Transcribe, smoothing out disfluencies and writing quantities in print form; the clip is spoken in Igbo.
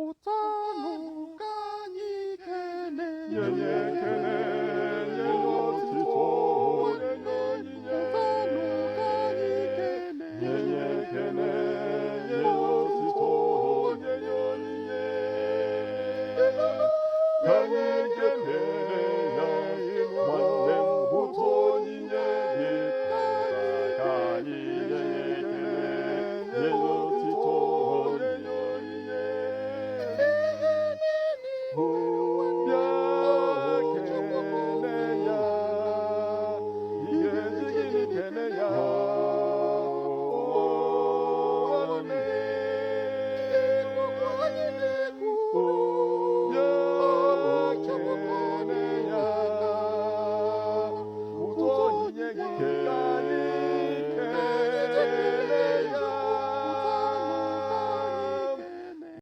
Pụtanụ ka anyị kelee. Nye ya ekele, nye ya otito, nye ya onyinye. Pụtanụ ka anyị kelee. Nye ya ekele, nye ya otito, nye ya onyinye. Ka anyị kelee.